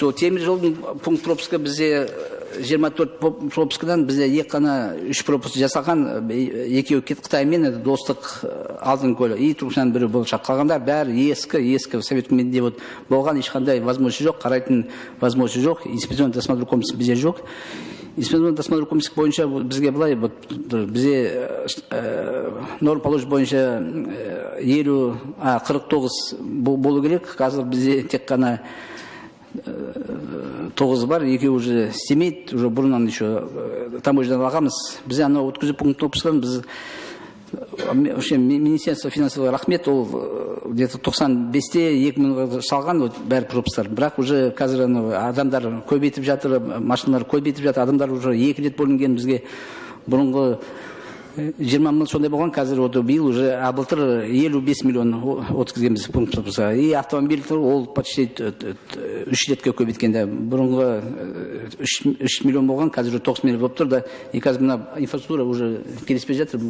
Сол темір жолдың пункт пропуска бізде 24 пропускадан бізде екі қана, үш пропуск жасалған, екеуі Қытаймен, это Достық, Алтынкөл и Түркістан, біреу болашақ. Қалғандар бәрі ескі, ескі, совет үкіметінде вот болған, ешқандай возможность жоқ, қарайтын возможность жоқ. Инспекционный досмотр комплекс бізде жоқ. Инспекционный досмотр комплекс бойынша бізге былай, вот бізде норм положение бойынша 50, 49 болу керек, қазір бізде тек қана тоғыз бар, екеуі уже істемейді, уже бұрыннан еще таможнядан алғанбыз. Біз анау өткізу пункт пропускадан біз вообще Министерство финансов рахмет, ол где-то 95-те, 2000 салған вот бәрі пропусктар, бірақ уже қазір анау адамдар көбейтіп жатыр, машиналар көбейтіп жатыр, адамдар уже екі рет бөлінген. Бізге бұрынғы 20 мың сондай болған, қазір вот биыл уже, а былтыр 55 миллион өткізгенбіз пункт пропуска. И автомобиль ол почти үш ретке көбейткен да, бұрынғы 3 миллион болған, қазір уже 9 миллион болып тұр да. И қазір мына инфраструктура уже келіспей жатыр.